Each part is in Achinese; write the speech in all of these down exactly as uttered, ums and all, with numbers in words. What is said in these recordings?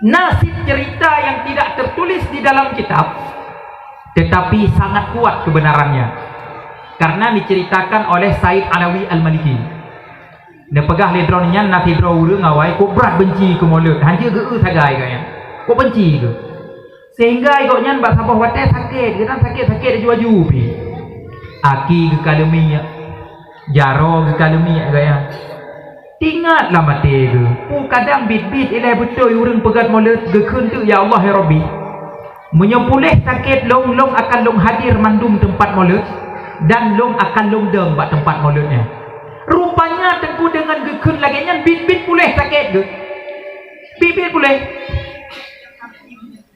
Na cit cerita yang tidak tertulis di dalam kitab, tetapi sangat kuat kebenarannya, karena diceritakan oleh Said Alawi Al-Maliki. Neupeugah lé droeneuh nyan na sidroe ureuëng awai kok brat benci keu Maulud, hanjeuet geu-eu sagai gobnyan. Kok benci geuh. Sehingga gobnyan bak saboh watée sakét, geutan sakét-sakét laju-laju pih. Aki geukaleumiek, jaroe geukaleumiek gobnyan. Teuingat lam até geuh, peue kadang biet-biet ilée beutôi ureuëng peugét Maulud geukheun teuk, "Ya Allah, ya Rabbi, meunyoe puléh sakét lôn, lôn akan lôn hadir mandum teumpat Maulud dan lôn akan lôn dong bak teumpat Maulud nyan." Rupanya Teungku deungon geukheun lagée nyan biet-biet puléh sakét geuh. Biet-biet puléh.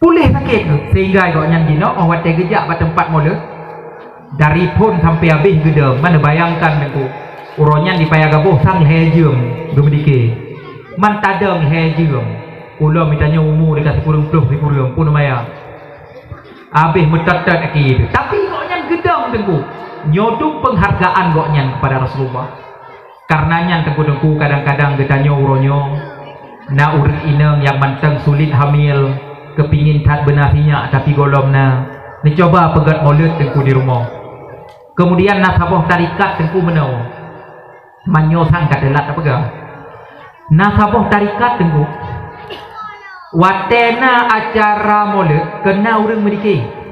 Puléh sakét geuh, sehingga gobnyan jinoe óh watée geujak bak teumpat Maulud, dari phon sampai habéh geudong. Man neubayangkan Teungku, uroe nyan di Paya Gaboh sang lhée jeuem geumeudike. Man tadong lhée jeuem. Ulôn mita nyoe umu dekat sikureueng ploh sikureueng pun lumayan. Habéh meutot-tot aki itu. Tapi gobnyan geudong Teungku. Nyoe dum penghargaan gobnyan kepada Rasulullah. Kareuna nyan Teungku-teungku, kadang-kadang geutanyoe uroe nyoe na ureuëng inong nyang mantong sulet hamil, keupingin that beuna sinyak tapi gohlom na. Neucuba peugét Maulud Teungku di rumoh. Keumudian na saboh tarekat Teungku meunoe. Meunyoe sang ka teulat tapeugah. Na saboh tarekat Teungku. Watée na acara Maulud, keu na ureuëng meudike.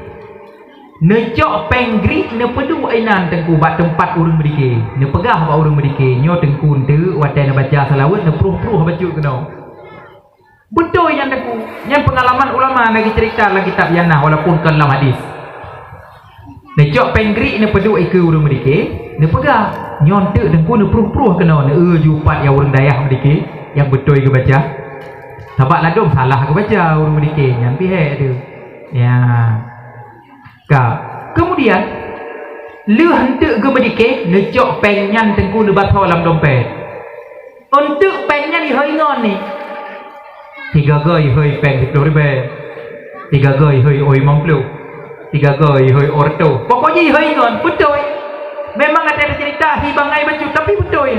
Neucok péng griek neupeuduek inan Teungku bak teumpat ureuëng meudike. Neupeugah bak ureuëng meudike, "Nyoe Teungku eunteuk watée neubaca seulaweuet neupruh-pruh bacut keunoe." Beutôi nyan Teungku. Nyan peungalaman ulama na geuceurita lam kitab nyan na, walaupun kon lam hadis. Neucok péng griek neupeuduek ikeue ureuëng meudike, neupeugah, "Nyoe eunteuk Teungku neupruh-pruh keunoe, neueu ju pat nyang ureuëng dayah meudike nyang beutôi geubaca. Sabab ladôm salah geubaca ureuëng meudike nyan pih hék teuh." Ya. Ka. Keumudian, lheueh eunteuk geumeudike, neucok péng nyan Teungku neubasoe lam dompet. Eunteuk péng nyan ihôi ngon ni. Sigaga ihôi péng siploh ribée. Sigaga ihôi oi limong ploh. Sigaga ihôi oi reutôh. Pokok jih ihôi ngon, beutôi. Memang ada cerita hi bangai bacut, tapi beutôi.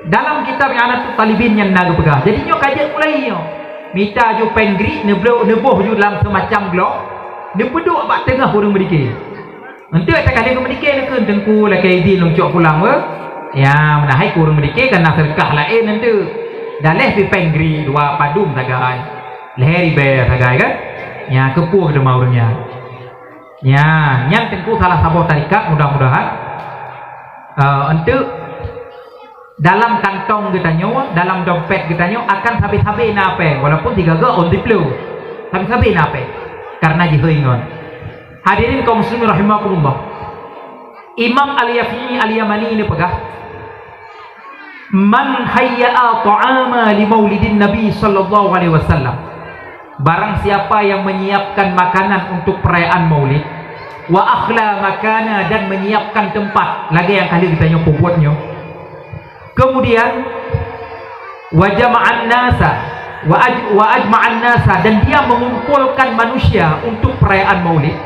Dalam kitab I'anatut Talibin nyan na geupeugah. Jadi nyoe ka jeuet mulai nyoe. Mita ju péng griek, neuboh ju lam seumacam glok, neupeuduek bak teungoh ureuëng meudike. Eunteuk teuka lheueh geumeudike neukheun, "Teungku, lakée idin lôn cok pulang weu." Ya, meunan hai keu ureuëng meudike kan na seudeukah laén eunteuk. Daléh pih péng griek dua padum sagai. Lhée ribée sagai kan? Ya, keupeue geuteuma ureuëng nyan. Ya, nyan Teungku salah saboh tarekat, mudah-mudahan, eh, eunteuk dalam kantong geutanyoe, dalam dompet geutanyoe akan sabe-sabe na péng, walaupun sigaga ôn siploh. Sabe-sabe na péng. Kareuna jihôi ngon. Hadirin kaum muslimin rahimakumullah. Imam Al-Yafi'i Al-Yamani neupeugah, "Man hayya'a ta'ama li maulidin Nabi sallallahu alaihi wasallam." Barang siapa yang menyiapkan makanan untuk perayaan Maulid, wa akhla makana, dan menyiapkan tempat, lagée nyang ka lheueh geutanyoe peubuet nyoe. Kemudian, wa jama'an nasa, wa aj-, wa ajma'an nasa, dan dia mengumpulkan manusia untuk perayaan Maulid.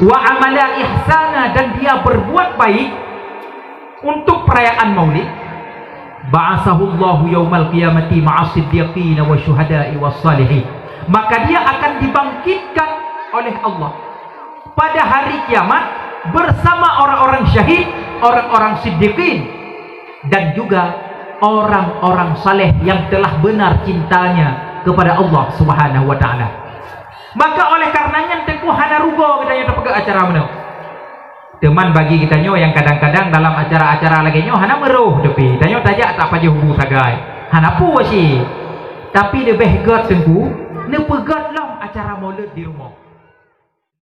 Wa amala ihsana, dan dia berbuat baik untuk perayaan Maulid. Ba'asahullahu yaumal qiyamati ma'as siddiqina wa syuhada'i was salihin. Maka dia akan dibangkitkan oleh Allah pada hari kiamat bersama orang-orang syahid, orang-orang siddiqin, dan juga orang-orang saleh yang telah benar cintanya kepada Allah Subhanahu wa taala. Maka oleh kareuna nyan Teungku hana rugoe geutanyoe tapeugah acara meunoe. Teuma bagi geutanyoe nyang kadang-kadang dalam acara-acara lagée nyoe hana meuroh, tapi tanyoe tajak tapajoh bu sagai. Hana peue cit. Tapi leubeh gét Teungku, neupeugét lom acara Maulud di rumoh.